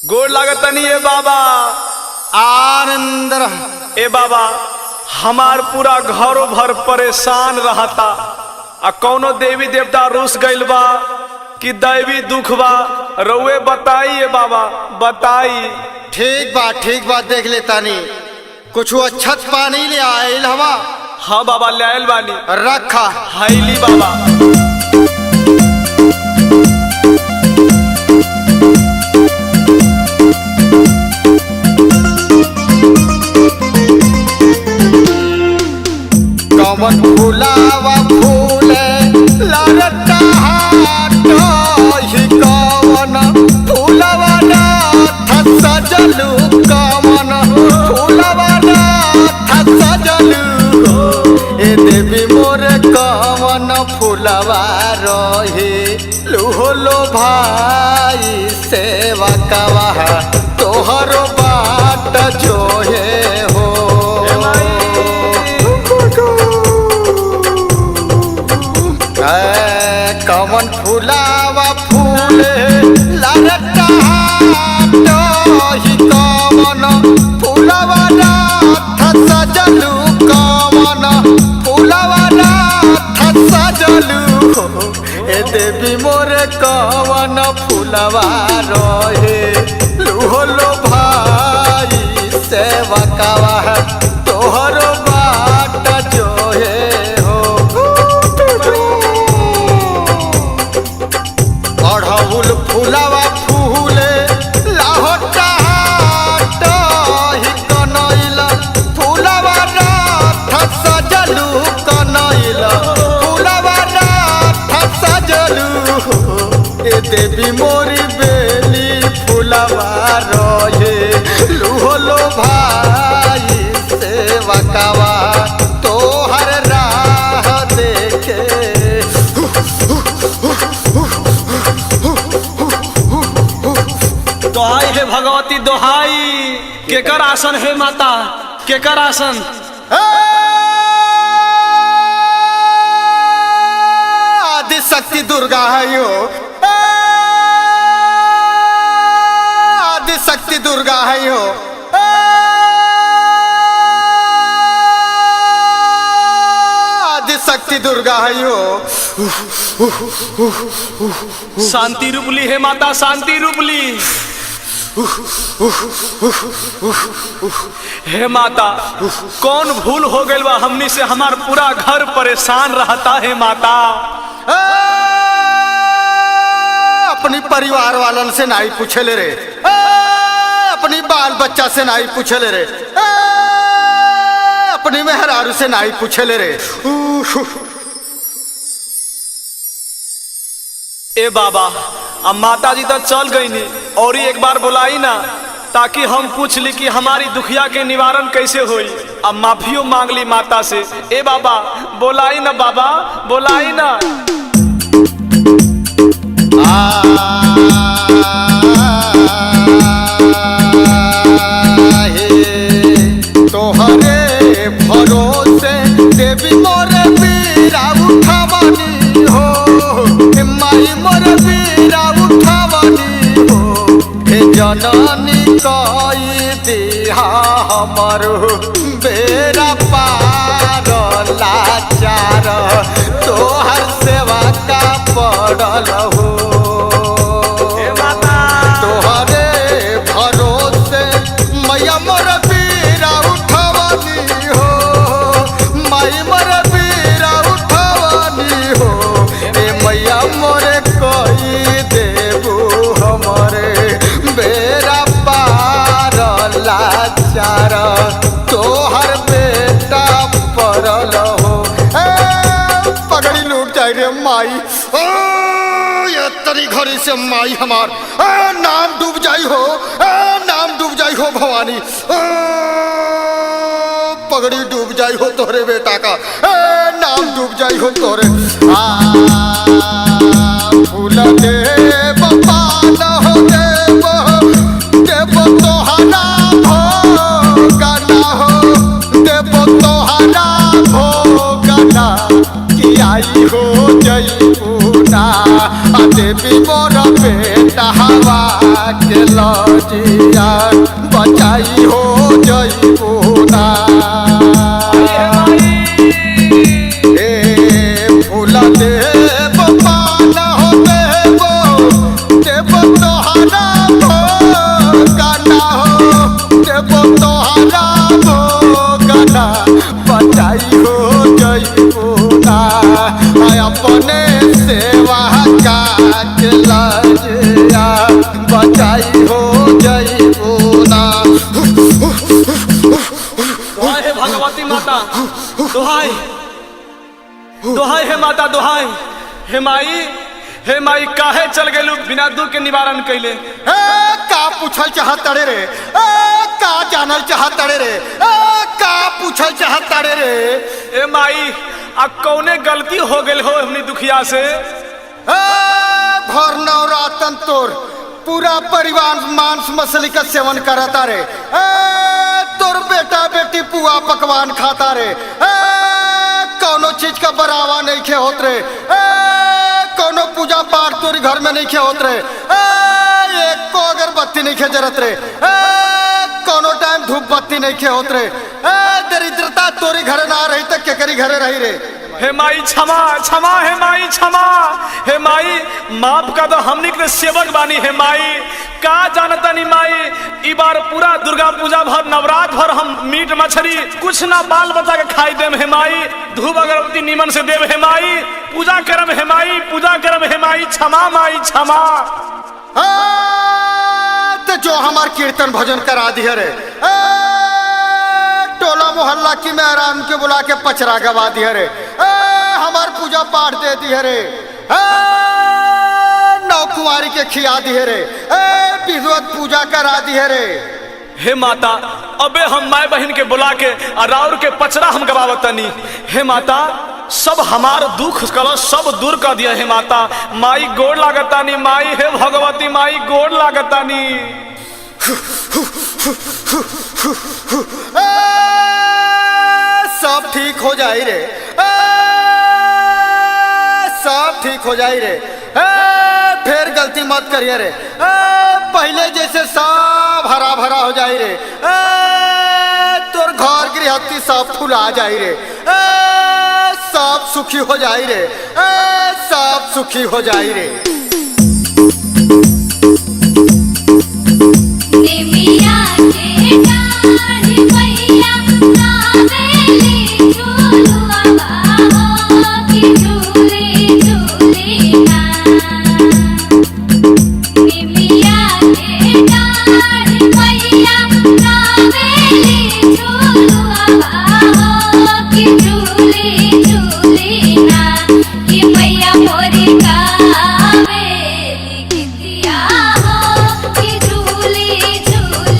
गोड़ लागतनी ए बाबा। आनंद रह। ए बाबा, हमार पूरा घरो भर परेशान रहता आ कौनो देवी देवता रुस गइल बा कि दैवी दुख बा, रउए बताई ए बाबा, बताई। ठीक बा, ठीक बा, देख लेतानी। कुछ अच्छत पानी ले आयल हवा? हाँ बाबा, ले आयल बानी। रखा। हाईली बाबा। कवन फुलावा फूले लरता हाट ही, कवन फूलवा नाथ सजलू, कवन फूलवा नाथ सजलू हो। ए देवी मोर, कवन फूलवा रहे लुहोलो भाई सेवा कवा तोहरो बाट जोहे हो। कवन फुलावा फूले लरता ही, कवन फूलवा नाथ सजलू, कवन फूलवा नाथ सजलू हो। ए देवी मोर, कवन फूलवा रहे लुहोलो भाई सेवा कवा तोहरो बाट जोहे हो। अढ़उल फूलवा फूले लाहोटा ही, कनैल फूलवा नाथ सजलू, कनैल फूलवा नाथ सजलू हो। ए देवी मोरी, बेली फूलवा रहे लुहोलो भाई सेवा कवा तोहर राह देखे। दोहाई हे भगवती, दोहाई। केकर आसन हे माता, केकर आसन? आदि शक्ति दुर्गा है यो, आदि शक्ति दुर्गा है यो, आदि शक्ति दुर्गा है यो। शांति रूपली हे माता, शांति रूपली हे माता। कौन भूल हो गइल बा हमनी से, हमार पूरा घर परेशान रहता है माता। ए, अपनी परिवार वालन से नहीं पूछे रे, ए, अपनी बाल बच्चा से नहीं पूछे रे, ए, अपनी मेहरारू से नहीं पूछे रे। ए बाबा, अब माता जी तो चल गई नी, और ही एक बार बुलाई ना ताकि हम पूछ ली कि हमारी दुखिया के निवारण कैसे होई। अब माफियो मांग ली माता से। ए बाबा, बोलाई ना बाबा, बोलाई ना। तोहरे भरोसे देवी मोर बीरा उठावनी हो, हे माई मोर बीरा उठावनी हो। हे जननी कई दिहा हमर बेरा पार लाचार, तोहर सेवा का पड़ल हो। हे माता, तोहरे भरोसे मैया मोर बीरा उठवनी हो, माई मोर बीरा उठवनी हो। ए मैया मोरे कई देबू हमरे बेरा पार लाचार, तोहर बेटा पड़ल हो। ए पगड़ी लूट जाए रे माई, ओ ये तरी घड़ी से माई हमार, ए, नाम डूब जाई हो, ए, नाम डूब जाई हो भवानी, ए, पगड़ी डूब जाई हो तोहरे बेटा का, ए, नाम डूब जाई हो तोरे। आ फूल देव पान हो, देव देव तोहरा भोगना हो, देव तोहरा भोगना कि आई हो जईपुना। आ देवी मोर बेटा हवा के लजिया बचाई हो जइबू ना। ए फूल देव पान हो देवो देव तोहरा भोगना हो देव तोहरा भोगना बचाई हो जइबू ना। अपने सेवा का के लजिया बचाई हो जइबू ना। दुहाई हे भगवती माता, दुहाई दुहाई हे माता, दुहाई हे माई, हे माई काहे चल गेलू बिना दुख के निवारण कैले? ए का पूछल चाहत ताड़े रे, ए का जानल चाहत ताड़े रे, ए का पूछल चाहत ताड़े रे? ए माई आ कौने गलती हो गेल हो हमनी दुखिया से? ए भर नवरातन तोर पूरा परिवार मांस मछली का सेवन करता रे, ए तोर बेटा बेटी पुआ पकवान खाता रे, ए कौनो चीज का बरावा नहीं खे होत रे, ए कौनो पूजा पाठ तोरी घर में नहीं खे होत रे, ए एक को अगरबत्ती नहीं खे जरत रे, ए कौनो टाइम धूप बत्ती नहीं खे होत रे, ए दरिद्रता तोरी घरे ना रही त केकरी घरे रही रे? हे माई क्षमा क्षमा, हे माई क्षमा, हे माई माफ कर दो, हमनी के सेवक बानी। हे माई का जानता नी माई, ई बार पूरा दुर्गा पूजा भर नवरात्र भर हम मीट मछली कुछ ना बाल बच्चा के खाई देम। हे माई धूप अगरबत्ती नीमन से देव, हे माई पूजा करम, हे माई पूजा करम, हे माई क्षमा, माई क्षमा। तो जो हमार कीर्तन भजन करा दिया रे, ए टोला मोहल्ला की मेहरान के बुला के पचरा गवा दिया रे, ए हमार पूजा पाठ दे दिया रे, ए नौ कुंवारी के खिया दिए रे, ए विधिवत पूजा करा दिए रे। हे माता अबे हम माय बहन के बुला के और राउर के पचरा हम गवावतनी। हे माता सब हमार दुख कल सब दूर कर दिया। हे माता माई गोड़ लागतानी, माई हे भगवती माई गोड़ लागतानी। ए सब ठीक हो जाई रे, ए सब ठीक हो जाई रे, ए फिर गलती मत करिए रे, ए पहले जैसे सब हरा भरा हो जाई रे, ए तोर घर गृहस्थी सब फुला जाई रे, ए सब सुखी हो जाई रे, ए सब सुखी हो जाई रे। निमिया के डाढ़ मैया लावेली झूलुआ हो कि झूले झूले ना। निमिया के डाढ़ मैया लावेली झूलुआ हो कि झूले झूले ना। कि मैया मोरी गावेली गीतिया हो कि झूले झूले।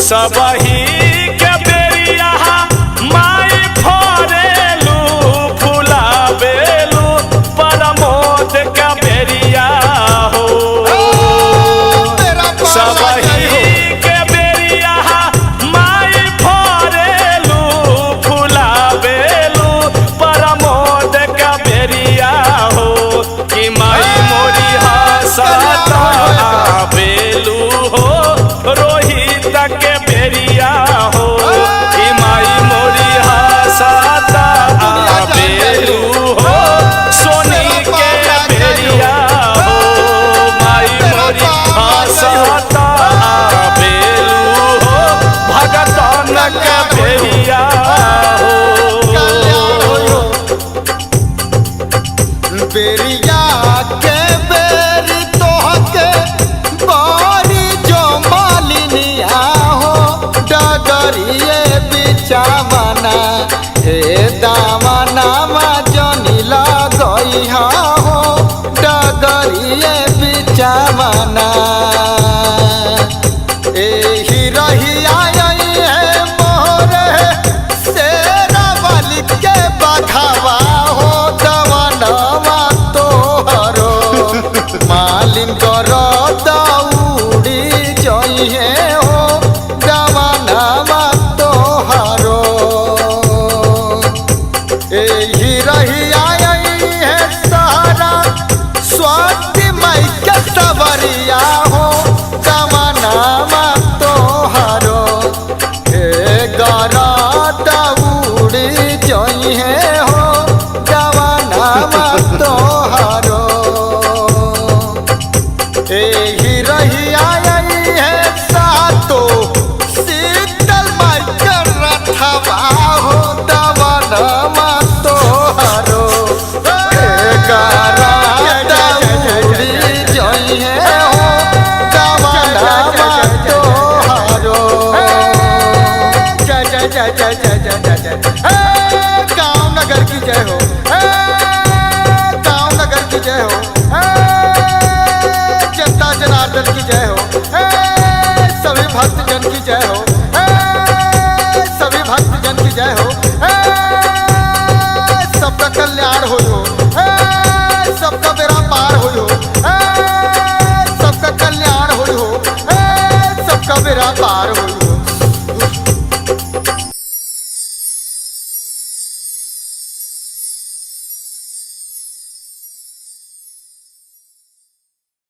सबही के बेरिया माई फरेलू फुलाबेलू परमोद के बेरिया हो। तेरा पार लाग जाई हो। सबही के बेरिया माई फरेलू फुलाबेलू परमोद के बेरिया हो कि माई मोरी हसता बेलू हो रोहित के बेरिया हो कि माई मोरी हसता बेलू हो सोनी के बेरिया हो माई मोरी हसता बेलू हो भगतन के बेरिया हो। कल्याण होई हो। बेरिया के बेरी तोहके बारी जो मालिनिया हो डगरिए बिचावना हे दामना मा जनी लगई हो डगरिए बिचावना। एही रही आई है मोरे शेरा वाली के बघावा हो दवनवा तोहरो मालिन कर दौड़ी जइहे हो दवनवा तोहरो। एही रही आई है सारा स्वाति माई के सवरिया हो दवनवा तोहरो हे गरा दौड़ी जइहे हो दवनवा तोहरो। एही रही आई है सातो शीतल माई के रथवा हो दवनवा तोहरो हे गरा दौड़ी जइहे हो दवनवा तोहरो। जय जय जय जय जय जय जय जय।